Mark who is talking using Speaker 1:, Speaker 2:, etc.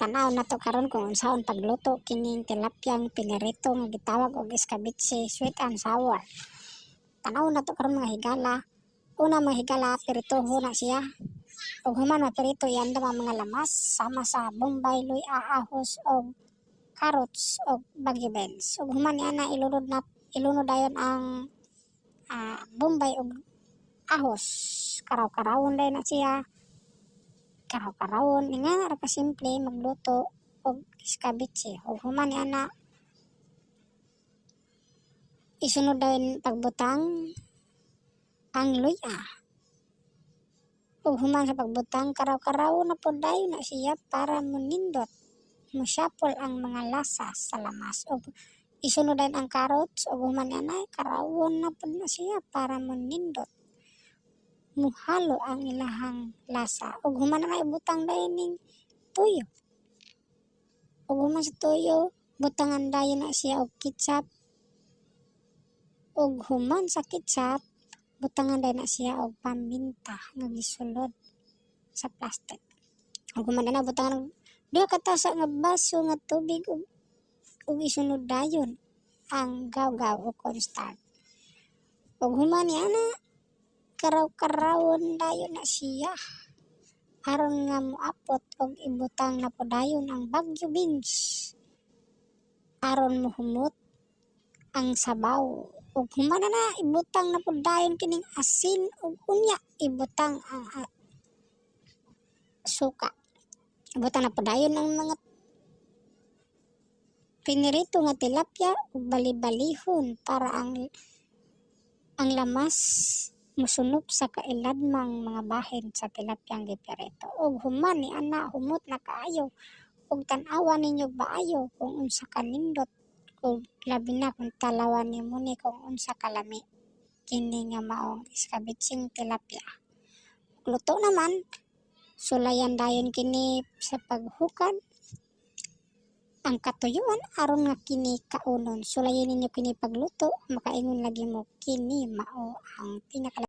Speaker 1: Tan-aw nato karon kung unsaon pagluto kining tilapiyang pinirito nga gitawag og escabeche sweet and sour. Tan-aw nato karon, mga higala. Una, mga higala, pirituho na siya. Ug human mapirito, iandam ang mga lamas sama sa bombay, luya, ahos og carrots og bagyo beans. Ug human niana, ilunod na, ilunod dayon ang bombay ug ahos. Karaw-karawon dayon na siya. Karaw-karawon nga ra ka simple magluto og escabeche. Ug human niana, isunod dayon pagbutang ang luya. Ug human sa pagbutang, karaw-karawon na pud dayon na siya para monindot, mo-shuffle ang mga lasa sa lamas. Ug isunod dayon ang carrots, ug human niana, karawon na pud na siya para monindot, muhalo ang ilahang lasa. Ug human na, ibutang dayon ning tuyo. Ug human sa tuyo, butangan dayon na siya og ketchup. Ug human sa ketchup, butangan dayon na siya og paminta nga gisulod sa plastic. Ug human na, butangan og duha ka tasa nga baso nga tubig ug isunod dayon ang gawgaw o cornstarch. Ug human niana, karaw-karawon dayon na siya aron nga moapot, ug ibutang na pud dayon ang bagyo beans aron mohumot ang sabaw. Ug human na, ibutang na pud dayon kining asin, ug unya ibutang ang suka. Ibutang na pud dayon ang mga pinirito nga tilapia ug bali-balihon para ang lamas mosunop sa kailadmang mga bahin sa tilapiyang gipirito. Ug human ni ana, humot na kaayo, ug tan-awa ninyo baayo kung unsa kanindot, ug labi na kung talawan nimo ni kung unsa kalami kini nga maong eskabitseng tilapia. Luto naman, sulayan dayon kini sa paghukad ang katuyuan aron nga kini kaunon. Sulayan ninyo kini pagluto, makaingon lagi mo kini mao ang pinaka